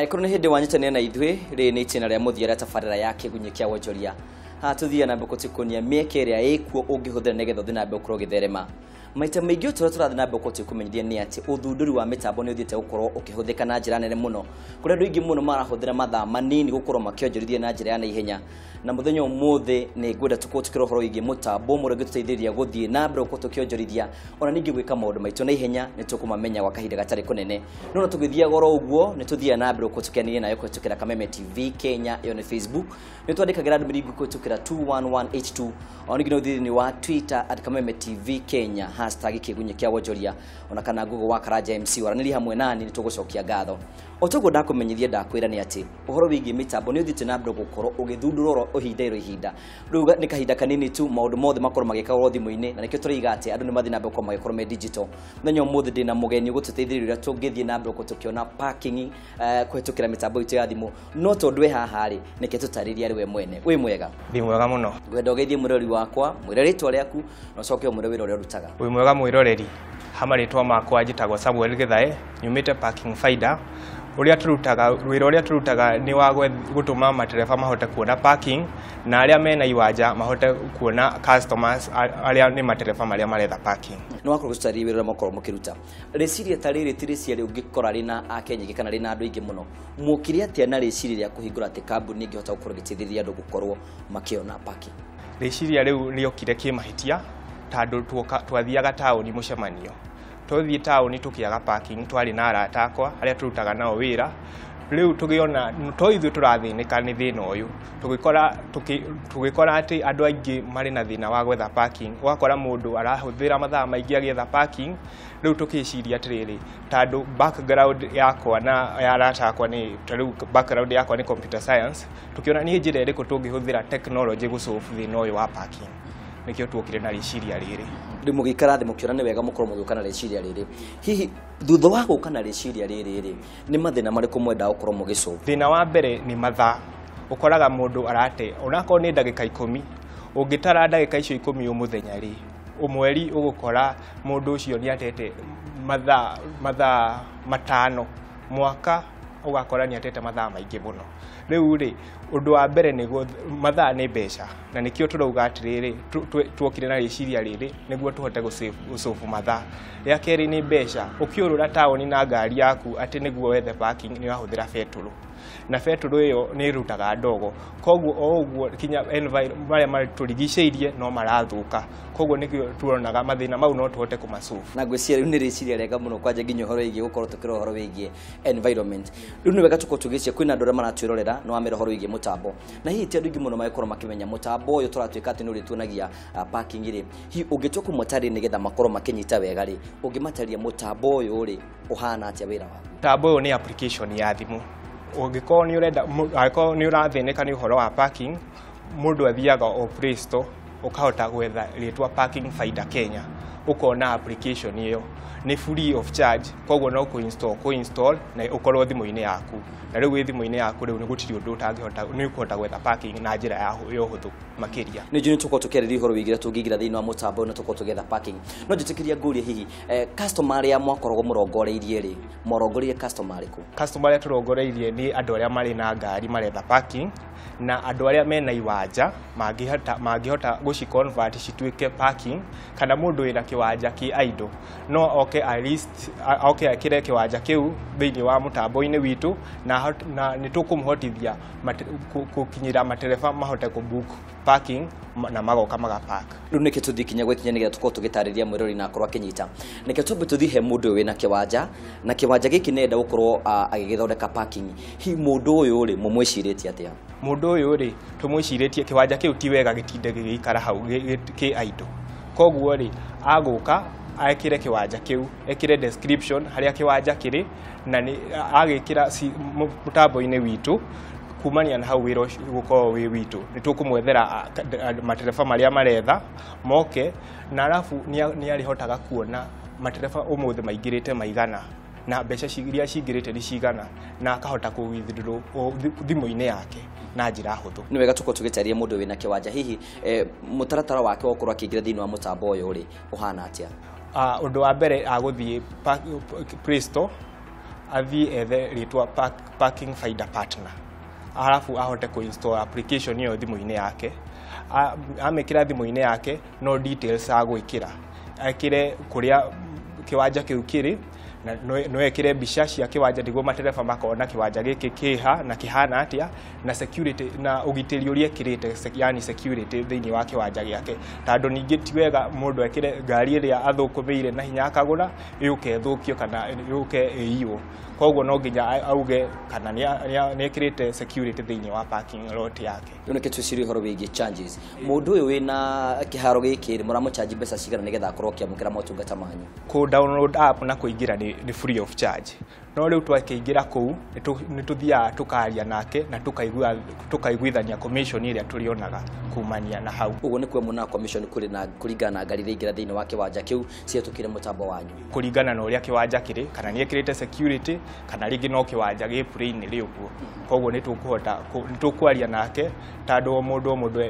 Angĩkorwo nĩ hĩndĩ wanyitanĩra na ithuĩ, rĩrĩ nĩ itĩna rĩa mũthia rĩa tabarĩra ya Kĩgunyĩ kĩa Wonjoria. Haha tũthiaga na mbere gũtũkuonia mĩeke ĩrĩa ĩkuo ũngĩhũthĩra nĩgetha ũthiĩ na mbere gũkorwo ũgĩtherema. Maita maingĩ ũtũrĩa tũrathiĩ na mbere gũkorwo tũkĩkũmenyithia nĩ atĩ ũthundũri wa mĩtambo nĩ ũthiĩte gũkorwo ũkĩhũthĩka na njĩra nene mũno, kũrĩa andũ aingĩ mũno marahũthĩra mathaa manini gũkorwo makĩonjorithia na njĩra ya naihenya. Na mũthenya ũmũthĩ nĩ ngwenda tũkorwo tũkĩrora ũhoro wĩgiĩ mũtambo ũmwe ũrĩa ũngĩtũteithĩrĩria gũthiĩ na mbere gũkorwo tũkĩonjorithia ona ningĩ gwĩka maũndũ maitũ na ihenya nĩ tũkũmamenya gwa kahinda gatarĩ kũnene. No na tũgĩthiaga oro ũguo nĩ tũthiaga na mbere gũkorwo tũkĩanĩria nayo kũhĩtũkĩra Kameme TV Kenya, ĩyo nĩ Facebook. Nĩ twandĩkagĩra ndũmĩrĩri kũhĩtũkĩra 21182, ona ningĩ no ũthiĩ thĩinĩ wa Twitter at Kameme TV Kenya hashtag Kĩgunyĩ kĩa Wonjoria, ona kana Google wa Karanja MC, waranĩria hamwe nani nĩ tũgũcokia ngatho. O toguo ndakũmenyithia ndakwĩra nĩ atĩ ũhoro wĩgiĩ mĩtambo nĩ ũthiĩte na mbere gũkorwo ũgĩthundũrwo oro ihinda iro ihinda. Rĩu nĩ kahinda kanini tu maũndũ mothe makorwo magĩkagwo thimũ-inĩ, na nĩkĩo tũraiga atĩ andũ nĩ mathiĩ na mbere gũkorwo magĩkorwo me digital. Mũthenya ũmũthĩ ndĩna mũgeni ũgũtũteithĩrĩria ũrĩa tũngĩthiĩ na mbere gũkorwo tũkĩona parking kũhĩtũkĩra mĩtambo itũ ya thimũ. No tondũ wĩ haha rĩ, nĩkĩ tũtarĩrie arĩ we mwene. Wĩ mwega? Ndĩ mwega mũno. Ngwenda ũgeithie mwĩroreri wakwa, mwĩre rĩtwa rĩaku na ũcoke ũmwĩre wĩra ũrĩa ũrutaga. Wĩ mwega mwĩroreri. Ha marĩtwa makwa njĩtagwo Samuel Githae, nyumĩte Parking Finder. Ũrĩa tũrutaga, wĩra ũrĩa tũrutaga nĩ wa gũtũma matereba mahote kuona parking na arĩa mena iwanja mahote kuona customers arĩa nĩ matereba marĩa maretha parking. Nĩ wakorwo ũgĩtũtarĩria wĩra ũrĩa mũkoragwo mũkĩruta. Rĩciria ta rĩrĩ ti rĩciria ũngĩkora rĩna Akenya aingĩ kana rĩna andũ aingĩ mũno. Mwokire atĩa na rĩciria rĩa kũhingũra atĩ kambuni ĩngĩhota gũkorwo ĩgĩteithĩrĩria andũ gũkorwo makĩona parking? Rĩciria rĩu rĩokire kĩmahĩtia tondũ twathiaga taũni mũcemanio. Twathiĩ taũni tũkĩaga parking, twarĩ na arata akwa arĩa tũrutaga nao wĩra. Rĩu tũgĩona to ithuĩ tũrathĩnĩka nĩ thĩna ũyũ, tũgĩkora atĩ andũ aingĩ marĩ na thĩna wa gwetha parking. Ũgakora mũndũ arahũthĩra mathaa maingĩ agĩetha parking. Rĩu tũkĩciria atĩrĩrĩ, tondũ background yakwa na ya arata akwa nĩ, ta rĩu background yakwa nĩ computer science, tũkĩona nĩ njĩra ĩrĩkũ tũngĩhũthĩra technology gũsolve thĩna ũyũ wa parking. Nĩkĩo tuokire na rĩciria rĩrĩ. Rĩu mũgĩikara thĩ mũkĩona nĩ wega mũkorwo mũgĩũka na rĩciria rĩrĩ. Hihi thutha wa gũka na rĩciria rĩrĩ rĩ, nĩ mathĩna marĩkũ mwendaga gũkorwo mũgĩsolve? Thĩna wa mbere nĩ mathaa. Ũkoraga mũndũ arate onakorwo nĩ ndagĩka 10, ũngĩtara ndagĩka icio 10 o mũthenya rĩ, mweri ũgũkora mũndũ ũcio nĩ atete mathaa 5, mwaka ũgakora nĩ atete mathaa maingĩ mũno. Rĩu rĩ, ũndũ wa mbere nĩ mathaa nĩ mbeca, na nĩkĩo tũrauga atĩrĩrĩ, tuokire na rĩciria rĩrĩ nĩguo tũhote gũsolve mathaa. Rĩa kerĩ nĩ mbeca. Ũkĩũrũra taũni na ngari yaku atĩ nĩguo wethe parking nĩ ũrahũthĩra betũrũ, na betũrũ ĩyo nĩ ĩrutaga ndogo, koguo o ũguo kinya marĩa matũrigicĩirie no marathũka. Koguo nĩkĩo tuonaga mathĩna mau no tũhote kũmasolve. Na ngwĩciria rĩu nĩ rĩciria rĩega mũno kwanja nginya ũhoro wĩgiĩ gũkorwo tũkĩrora ũhoro wĩgiĩ environment. Rĩu nĩ wega tũkorwo tũgĩciria kwĩna andũ arĩa maratwĩrorera na wamera ũhoro wĩgiĩ mũtambo, na hihi ti andũ aingĩ mũno magĩkorwo makĩmenya mũtambo ũyũ tũratuĩka atĩ nĩ ũrĩtuonagia parking rĩ. Hihi ũngĩtua kũmatarĩria nĩgetha makorwo makĩnyita wega rĩ, ũngĩmatarĩria mũtambo ũyũ rĩ ũhana atĩa wĩra waku? Mũtambo ũyũ nĩ application ya thimũ. Ũngĩkorwo nĩ ũrenda, angĩkorwo nĩ ũrathĩnĩka nĩ ũhoro wa parking, mũndũ athiaga o Play Store, ũkahota gwetha rĩtwa Parking Finder Kenya, ũkona application ĩyo nĩ free of charge, koguo no kũ-install na ũkorwo thimũ-inĩ yaku. Na rĩu wĩ thimũ-inĩ yaku rĩu nĩ gũtirĩ ũndũ ũtangĩhota, nĩ ũkũhota gwetha parking na njĩra ya ũhũthũ makĩria. Nĩ njũĩ nĩ tũkorwo tũkĩarĩria ũhoro wĩgiĩ ũrĩa tũngĩingĩra thĩinĩ wa mũtambo na tũkorwo tũgĩetha parking. No njĩtĩkĩria ngũrie hihi customer arĩa mwakoragwo mũrongoreirie rĩ, mũrongoreirie customer arĩkũ? Customer arĩa tũrongoreirie nĩ andũ arĩa marĩ na ngari maretha parking, na andũ arĩa mena iwanja mangĩhota gũci-convert cituĩke parking, kana mũndũ wĩna kĩwanja kĩ idle no oke at least, oke ekĩre kĩwanja kĩu thĩinĩ wa mũtambo-inĩ witũ, na nĩ tũkũmũhotithia gũkinyĩra matereba mahote kũ-book parking na magoka magapark. Rĩu nĩkĩ tũthiĩ kinya gwa ikinya nĩgetha tũkorwo tũgĩtarĩria mwĩrori na akorwo akĩnyita. Nĩkĩ twambe tũthiĩ he mũndũ ũyũ wĩna kĩwanja, na kĩwanja gĩkĩ nĩenda gũkorwo agĩgĩthondeka parking. Hihi mũndũ ũyũ rĩ, mũmwĩcirĩtie atĩa? Mũndũ ũyũ rĩ, tũmwĩcirĩtie kĩwanja kĩu ti wega gĩtinde gĩgĩikara hau kĩ idle. Koguo rĩ, agũka ekĩre kĩwanja kĩu, ekĩre description harĩa kĩwanja kĩrĩ, na nĩ agĩkĩra mũtambo-inĩ witũ. Kumania na hau wĩra ũcio gũkorwo wĩ witũ, nĩ tũkũmwethera matereba marĩa maretha moke, na arabu nĩ arĩhotaga kuona matereba ũmũthĩ maingĩrĩte maigana na mbeca iria cingĩrĩte nĩ cigana, na akahota kũ withdraw thimũ-inĩ yake na njĩra hũthũ. Nĩ wega tũkorwo tũgĩtarĩria mũndũ wĩna kĩwanja, hihi mũtaratara wake wa gũkorwo akĩingĩra thĩinĩ wa mũtambo ũyũ rĩ ũhana atĩa? Ũndũ wa mbere agũthiĩ Play Store, athiĩ ethe rĩtwa parking finder partner, arabu ahote kũ-install application ĩyo thimũ-inĩ yake. Amĩkĩra thimũ-inĩ yake, no details agwĩkĩra, ekĩre kũrĩa kĩwanja kĩu kĩrĩ, na no ekĩre mbica cia kĩwanja nĩguo matereba makona kĩwanja gĩkĩ kĩha na kĩhana atĩa, na security na ũgitĩri ũrĩa ekĩrĩte, yani security thĩinĩ wa kĩwanja gĩake. Tondũ ningĩ ti wega mũndũ ekĩre ngari ĩrĩa athũkũmĩire na hinya akagũra yũke ĩthũkio kana yũke ĩiywo. Koguo no nginya auge kana nĩ ekĩrĩte security thĩinĩ wa parking lot yake. Rĩu nĩkĩ twĩcirie ũhoro wĩgiĩ charges. Mũndũ ũyũ wĩna kĩharo gĩkĩ rĩ, mũramũcharge mbeca cigana nĩgetha akorwo akĩamũkĩra motungata manyu? Kũ download app na kũingĩra nĩ free of charge. No rĩu twakĩingĩra kũu nĩ tũthiaga tũkaria nake na tũkaiguithania commission ĩrĩa tũrĩonaga kumania na hau. Ũguo nĩ kuo mũna commission kũrĩ na kũringana na ngari iria ingĩra thĩinĩ wa kĩwanja kĩu cihetũkĩre mũtambo wanyu, kũringana na ũrĩa kĩwanja kĩrĩ, kana nĩ ekĩrĩte security kana rĩngĩ no kĩwanja gĩ plain rĩ ũguo. Koguo nĩ tũkũhota nĩ tũkwaria nake, tondũ o mũndũ o mũndũ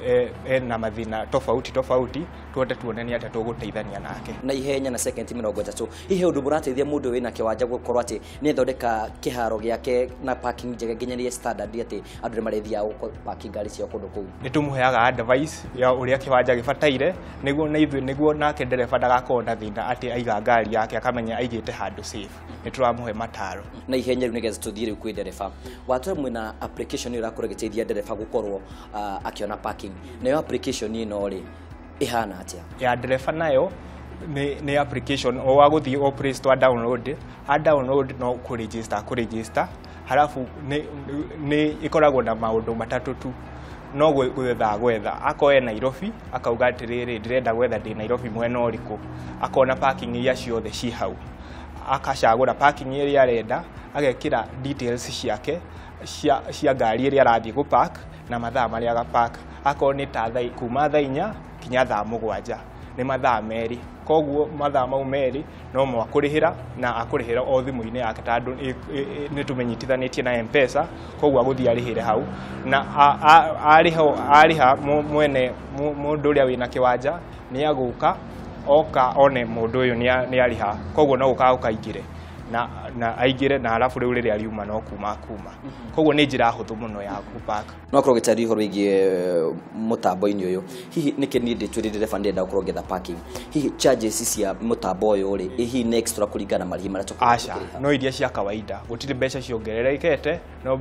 ena mathĩna tofauti tofauti, tuhote tuone nĩ atĩa tũgũteithania nake na ihenya na second 30. Hihi ũndũ mũrateithia mũndũ wĩna kĩwanja gũkorwo atĩ nĩ athondeka kĩharo gĩake na parking njega nginyagia standard atĩ andũ nĩ marĩthiaga gũ parking ngari ciao kũndũ kũu? Nĩ tũmũheaga advice ya ũrĩa kĩwanja gĩbataire, nĩguo na ithuĩ, nĩguo nake ndereba ndagakorwo na thĩna atĩ aiga ngari yake akamenya aigĩte handũ safe. Nĩ tũramũhe mataro na ihenya rĩu nĩgetha tũthiĩ rĩu kwĩ ndereba. Watwĩra mwĩna application ĩyo ĩrakorwo ĩgĩteithia ndereba gũkorwo akĩona parking, nayo application ĩno rĩ ĩhana atĩa? Ya ndereba nayo nĩ application o wa gũthiĩ o Play Store download, a download no kũ register, halafu nĩ ĩkoragwo na maũndũ matatũ tu. No gwetha gwetha, akorwo e Nairobi akauga atĩrĩrĩ, ndĩrenda gwetha ndĩ Nairobi mwena ũrĩkũ, akona parking iria ciothe ci hau, akacagũra parking ĩrĩa arenda, agekĩra details ciake cia ngari ĩrĩa arathiĩ gũ park na mathaa marĩa aga park, akorwo nĩ ta thaa kuma thaa 4 kinya thaa 7, nĩ mathaa 2. Koguo mathaa mau 2 no mwakũrĩhĩra, na akũrĩhĩra o thimũ-inĩ yake, tondũ nĩ tũmĩnyitithanĩtie na M-Pesa. Koguo agũthiĩ arĩhĩre hau, na arĩha mwene mũndũ ũrĩa wĩna kĩwanja nĩ agũka oka one mũndũ ũyũ nĩ arĩha. Koguo no gũka aingĩre na aingĩre, na arabu rĩu rĩrĩa riuma no kuma kuma. Koguo nĩ njĩra hũthũ mũno ya gũpark. No akorwo gĩtarĩ ũhoro wĩgiĩ mũtambo-inĩ ũyũ, hihi nĩkĩ niĩ ndĩtwĩrĩ ndereba ndĩrenda gũkorwo ngĩetha parking, hihi charges cia mũtambo ũyũ rĩ, ĩ hihi nĩ extra kũringana na marĩhi marĩa tũkoragwo Aca. tũkĩrĩha? No iria cia kawaida, gũtirĩ mbeca ciongererekete, no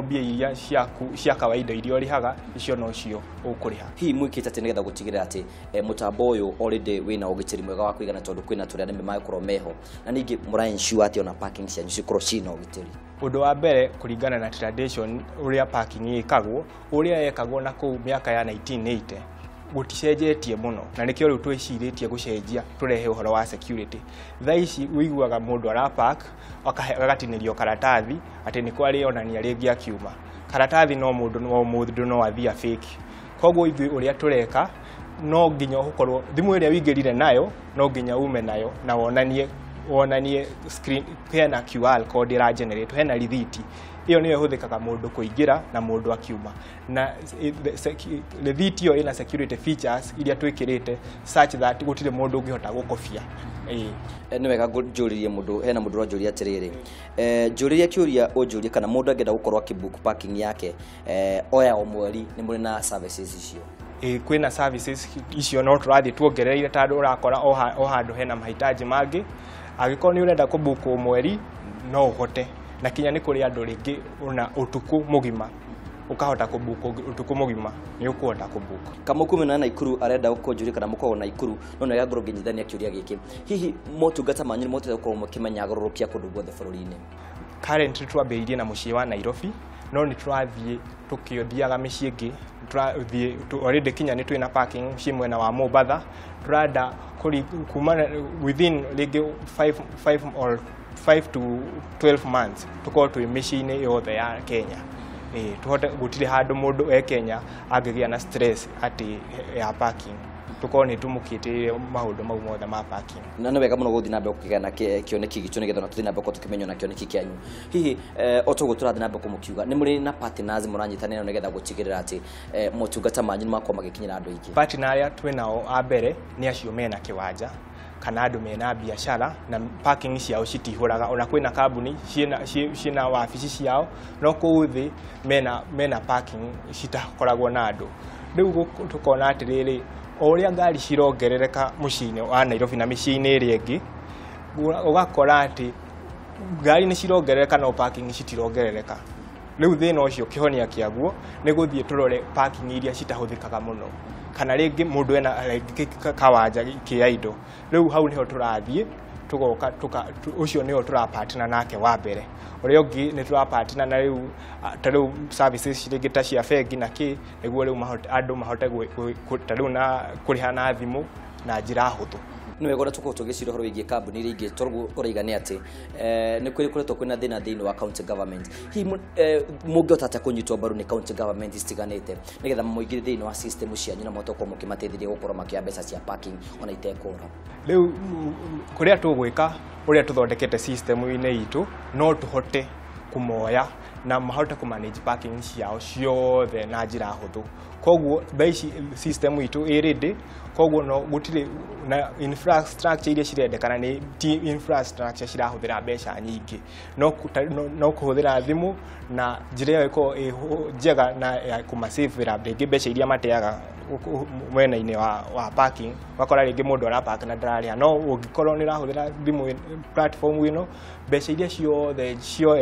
mbia iria ciaku cia kawaida iria ũrĩhaga, icio nocio ũkũrĩha. Hihi mwĩkĩte atĩ nĩgetha gũtigĩrĩra atĩ mũtambo ũyũ already wĩna ũgitĩri mwega wa kũigana, tondũ kwĩna tũrĩa nĩme magĩkorwo meho, na ningĩ mũra ensure atĩ ona parking cianyu cikorwo ciĩna ũgitĩri? Ũndũ wa mbere, kũringana na tradition ũrĩa parking ĩkagwo, ũrĩa yekagwo na kũu mĩaka ya 1980, gũticenjetie mũno, na nĩkĩo rĩu twĩcirĩtie gũcenjia tũrehe ũhoro wa security. Thaa ici ũiguaga mũndũ arapark agatinĩrio karatathi atĩ nĩko arĩonania rĩngĩ akiuma karatathi, no mũndũ no mũndũ no athiĩ fake. Koguo ithuĩ ũrĩa tũreka, no nginya ũkorwo thimũ ĩrĩa ũingĩrire nayo no nginya ume nayo na wonanie screen hena QR code ĩra generate, hena rithiti ĩyo nĩyo ĩhũthĩkaga mũndũ kũingĩra na mũndũ akiuma, na rithiti ĩyo ĩna security features iria twĩkĩrĩte such that gũtirĩ mũndũ ũngĩhota gũkobia, ĩĩ. Nĩ wega njũrĩrie mũndũ, hena mũndũ ũranjũria atĩrĩrĩ, njũrĩrie kĩũria ũnjũrie kana mũndũ angĩenda gũkorwo akĩbook parking yake oya o mweri, nĩ mũrĩ na services icio? Ĩ, kwĩna services icio, no tũrathiĩ tuongereire, tondũ ũrakora o handũ hena mahitaji mangĩ. Angĩkorwo nĩ ũrenda kũbook o mweri no ũhote, na kinya nĩ kũrĩ andũ rĩngĩ ona ũtukũ mũgima, ũkahota kũbook ũtukũ mũgima, nĩ ũkũhota kũbook. Kamau kumena na Naikuru arenda gũkũnjũria kana mũkoragwo Naikuru, no nĩ ngorwo ngĩnyitithania kĩũria gĩkĩ, hihi motungata manyu nĩ mũhotete gũkorwo mũkĩmenya garũrũkia kũndũ guothe bũrũri-inĩ? Currently twambĩrĩirie na mũciĩ wa Nairobi, no nĩ tũrathiĩ tũkĩthiaga mĩciĩ ĩngĩ. Tũrathiĩ already kinya nĩ twĩna parking mũciĩ mwena wa Mombatha. Tũrenda kuma within rĩngĩ 5 or 5 to 12 months tũkorwo twĩ mĩciĩ-inĩ yothe ya Kenya. Ĩĩ, tũhote gũtirĩ handũ mũndũ e Kenya angĩgĩa na stress atĩ ya parking, tũkorwo nĩ tũmũkĩtĩire maũndũ mau mothe ma parking. Na nĩ wega mũno gũthiĩ na mbere kũgĩa na kĩoneki gitũ, nĩgetha ona tũthiĩ na mbere gũkorwo tũkĩmenya ona kĩoneki kĩanyu. Hihi o toguo tũrathiĩ na mbere kũmũkiuga, nĩ mũrĩ na partners mũranyitanĩra nĩgetha gũtigĩrĩra atĩ motungata manyu nĩ makorwo magĩkinyĩra andũ aingĩ? Partner arĩa twĩ nao a mbere nĩ acio mena kĩwanja. kana andũ mena biacara na parking ciao citihũraga. Ona kwĩna kambuni ciĩna wabici ciao no kũu thĩ mena parking citakoragwo na andũ. Rĩu tũkona atĩrĩrĩ, o ũrĩa ngari cirongerereka mũciĩ-inĩ wa Nairobi na mĩciĩ-inĩ ĩrĩa ĩngĩ, ũgakora atĩ ngari nĩ cirongerereka no parking citirongerereka. Rĩu thĩna ũcio kĩhonia kĩaguo nĩ gũthiĩ tũrore parking iria citahũthĩkaga mũno, kana rĩngĩ mũndũ ena kawanja kĩa indo. Rĩu hau nĩho tũrathiĩ tũgoka ũcio nĩho tũrapartner nake wa mbere. Ũrĩa ũngĩ nĩ tũrapartner na rĩu ta rĩu services rĩngĩ ta cia bengi na kĩ, nĩguo rĩu andũ mahote ta rĩu na kũrĩha na thimũ na njĩra hũthũ. Nĩ wega ũrĩa tũkorwo tũgĩciria ũhoro wĩgiĩ kambuni iria ingĩ, tondũ ũraiga nĩ atĩ nĩ kũrĩ koretwo kwĩna thĩna thĩinĩ wa county government. Hihi mũngĩhota atĩa kũnyitwo mbaru nĩ county government citiganĩte nĩgetha mũingĩre thĩinĩ wa system cianyu na mũhote gũkorwo mũkĩmateithĩrĩria gũkorwo makĩoya mbeca cia parking ona itekũra? Rĩu kũrĩa tũgwĩka, ũrĩa tũthondekete system-inĩ itũ, no tũhote kũmoya na mahote kũmanage parking ciao ciothe na njĩra hũthũ. Koguo thaa ici system itũ ĩ ready, koguo no gũtirĩ na infrastructure iria cirendekana, nĩ ti infrastructure cirahũthĩra mbeca nyingĩ, no kũhũthĩra thimũ na njĩra ĩyo ĩkorwo ĩ njega na ya kũmasavĩra rĩngĩ mbeca iria mateaga mwena-inĩ wa parking. Ũgakora rĩngĩ mũndũ arapark na ndararĩha, no ũngĩkorwo nĩ ũrahũthĩra thimũ platform ĩno, mbeca iria ciothe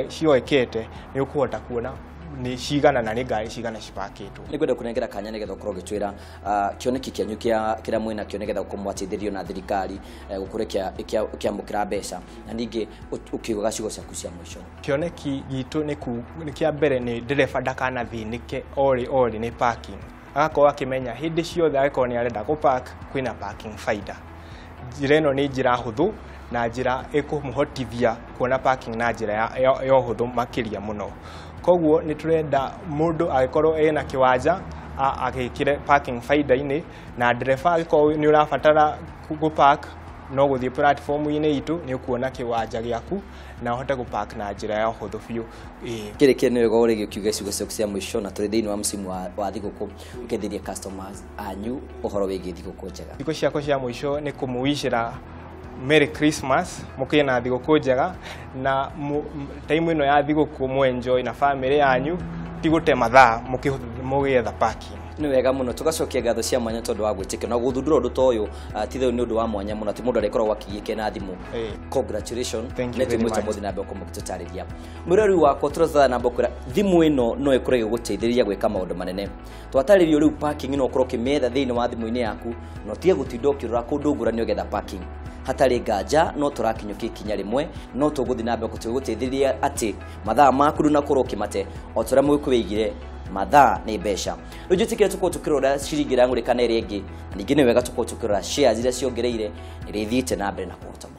cioekete nĩ ũkũhota kuona nĩ cigana na nĩ ngari cigana cipakĩtwo. Nĩ ngwenda kũnengera kanya nĩgetha ũkorwo ũgĩtwĩra kĩoneki kĩanyu kĩrĩa mwĩnakĩo nĩgetha gũkorwo mwateithĩrĩrio na thirikari gũkorwo ĩkĩamũkĩra mbeca, na ningĩ ũkiugaga ciugo ciaku cia mũico. Kĩoneki gitũ nĩ kĩa mbere nĩ ndereba ndakanathĩnĩke orĩ orĩ nĩ parking, agakorwo akĩmenya hĩndĩ ciothe angĩkorwo nĩ arenda gũpark kwĩna parking faida. Njĩra ĩno nĩ njĩra hũthũ na njĩra ĩkũmũhotithia kuona parking na njĩra ya ũhũthũ makĩria mũno. Koguo nĩ tũrenda mũndũ angĩkorwo ena kĩwanja agĩkĩre parking faida-inĩ, na ndereba angĩkorwo nĩ ũrabatara gũpark no gũthiĩ platform-inĩ itũ nĩ ũkuona kĩwanja gĩaku na ũhote gũpark na njĩra ya ũhũthũ biũ. Kĩrĩkia nĩ wega ũrĩgĩ ũkiuga ciugo ciaku cia mũico, na tũrĩ thĩinĩ wa msimu wa thigũkũ, ũkethĩria customers anyu ũhoro wĩgiĩ thigũkũ njega. Thikũ ciakwa cia mũico nĩ kũmũwicĩra Merry Christmas, mũkĩe na thigũkũ njega, na time ĩno ya thigũkũ mũ enjoy na family yanyu, ti gũte mathaa mũgĩetha parking. Nĩ wega mũno, tũgacokia ngatho cia mwanya tondũ wa gwĩtĩkĩra na gũthundũra ũndũ ta ũyũ, ti itherũ nĩ ũndũ wa mwanya mũno, ti mũndũ arĩkoragwo akĩgiĩke na thimũ. Congratulations. Thank you nĩ very tũmwĩte much. Mũthiĩ na mbere kũmũtũtarĩria. Mwĩrori wakwa, tũrathiĩ na mbere kwĩra thimũ ĩno no ĩkorwo ĩgĩgũteithĩrĩria gwĩka maũndũ manene. Twatarĩrio rĩu parking no ũkorwo ũkĩmĩetha thĩinĩ wa thimũ-inĩ yaku, na ũtige gũtinda ũkĩrora kũndũ ngũrani ũgĩetha parking. Hatarĩ nganja no tũrakinyũkia ikinya rĩmwe, no tũgũthiĩ na mbere gũteithĩrĩria atĩ mathaa maku ndũnakorwo ũkĩmate, o ta ũrĩa Mũgĩkũyũ oigire, mathaa nĩ mbeca. Rĩu njĩtĩkĩre tũkorwo tũkĩrora ciringi ĩrang'ũrĩka na ĩrĩa ĩngĩ, na ningĩ nĩ wega tũkorwo tũkĩrora shares iria ciongereire ĩrĩa ithiĩte na mbere na kũhotoma.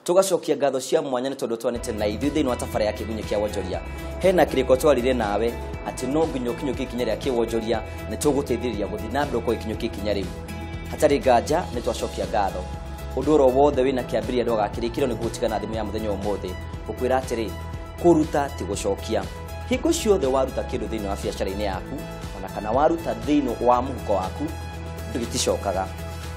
Tũgacokia ngatho cia mwanya nĩ tondũ twanĩte na ithuĩ thĩinĩ wa tabarĩra ya Kĩgunyĩ kĩa Wonjoria. Hena kĩrĩko twarire nawe atĩ no nginya ũkinyũkie ikinya rĩa kĩwonjoria, nĩ tũgũteithĩrĩria gũthiĩ na mbere gũkorwo ũkinyũkia ikinya rĩu. Hatarĩ nganja nĩ twacokia ngatho. Ũndũ oro wothe wĩna kĩambĩrĩria ndũgakĩrĩkĩrwo nĩ gũtigana thimũ ya mũthenya ũmũthĩ. Gũkwĩra atĩrĩ, kũruta ti gũcokia. Hingo ciothe waruta kĩndũ thĩinĩ wa biacara-inĩ yaku, ona kana waruta thĩinĩ wa mũhuko waku, gĩticokaga.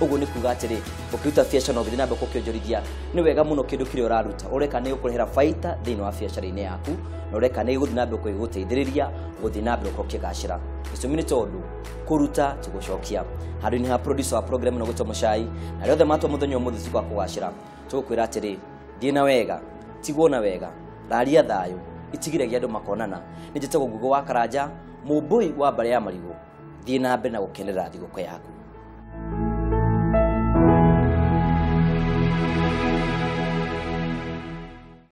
Ũguo nĩ kuga atĩrĩ, ũkĩruta biacara na ũgĩthiĩ na mbere gũkĩonjorithia, nĩ wega mũno kĩndũ kĩrĩa ũraruta ũreka nĩ gũkũrehera baita thĩinĩ wa biacara-inĩ yaku, na ũreka nĩ gũthiĩ na mbere gũgĩgũteithĩrĩria gũthiĩ na mbere gũkorwo ũkĩgacĩra. Gĩtũmi nĩ tondũ kũruta ti gũcokia. Handũ-inĩ ha producer wa program ĩno gwĩtwo Mũcai, na arĩa othe matwa mũthenya ũmũthĩ ũtukũ wa kũgacĩra, tũgũkwĩra atĩrĩ, thiĩ na wega, tigwo na wega, raria thayũ, itigiragia andũ makonana. Nĩ njĩtagwo Ngugo wa Karanja, mũmbũi wa mbarĩ ya marigũ. Thiĩ na mbere na gũkenerera thigũkũ yaku.